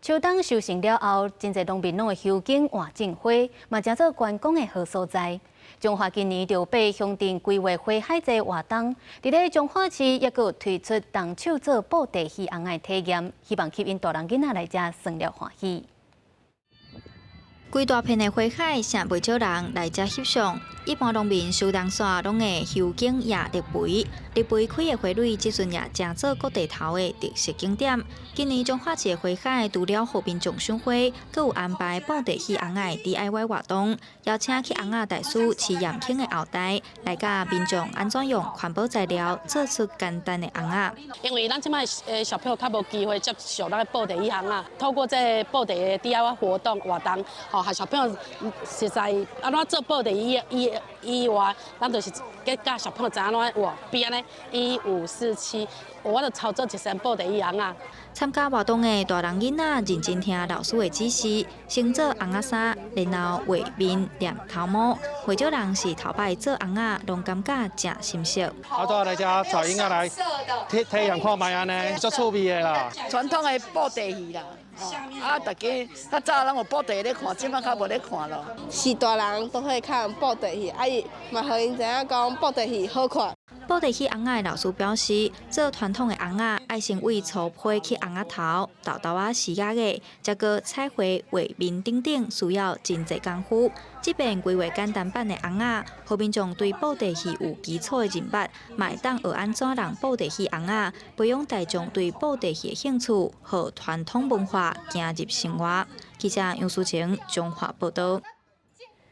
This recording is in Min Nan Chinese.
秋冬收成了後，真濟農民攏會修剪換種花，嘛成做觀光的好所在。彰化今年就爬鄉鎮規劃花海節活動，佇咧彰化市也閣有推出動手做布袋戲尪仔的體驗，希望吸引大人囡仔來遮耍樂歡喜。規大片的花海，誠袂少人來遮翕相。一般農民收冬煞攏會修剪葉綠肥，綠肥開的花蕊，這陣也成做各地頭的特色景點。今年彰化市的花海除了予民眾賞花，閣有安排布袋戲尪仔的 DIY 活動，邀請去尪仔大師徐延慶的後代來教民眾按怎用環保材料做出簡單的尪仔。因為咱這擺小朋友較無機會接觸咱的布袋戲尪仔，透過這个布袋的 DIY 活動，吼，予小朋友實在按怎做布袋戲以外，咱就是教小朋友知按怎畫，比按呢一五四七，我就操作一身布袋戲尪仔。參加活動的大人囡仔認真聽老師的指示，先做尪仔衫，然後畫面、黏頭毛。袂少人是頭擺做尪仔，攏感覺誠心適。啊，都來遮帶囡仔來體驗看覓按呢，足趣味的啦。傳統的布袋戲啦。啊！大家較早攏有布袋咧看，這擺較無咧看咯。是大人都會看布袋戲，啊伊嘛予𪜶知影講布袋戲好看。布袋戲尪仔的老師表示，做傳統的尪仔，愛先為粗皮去尪仔頭、豆豆仔絲仔的，再閣彩繪畫面等等，需要真濟工夫。這遍規劃簡單版的尪仔，予民眾對布袋戲有基礎的認捌，嘛會當學按怎弄布袋戲尪仔，培養大眾對布袋戲的興趣，予傳統文化行入生活。記者楊淑晴，彰化報道。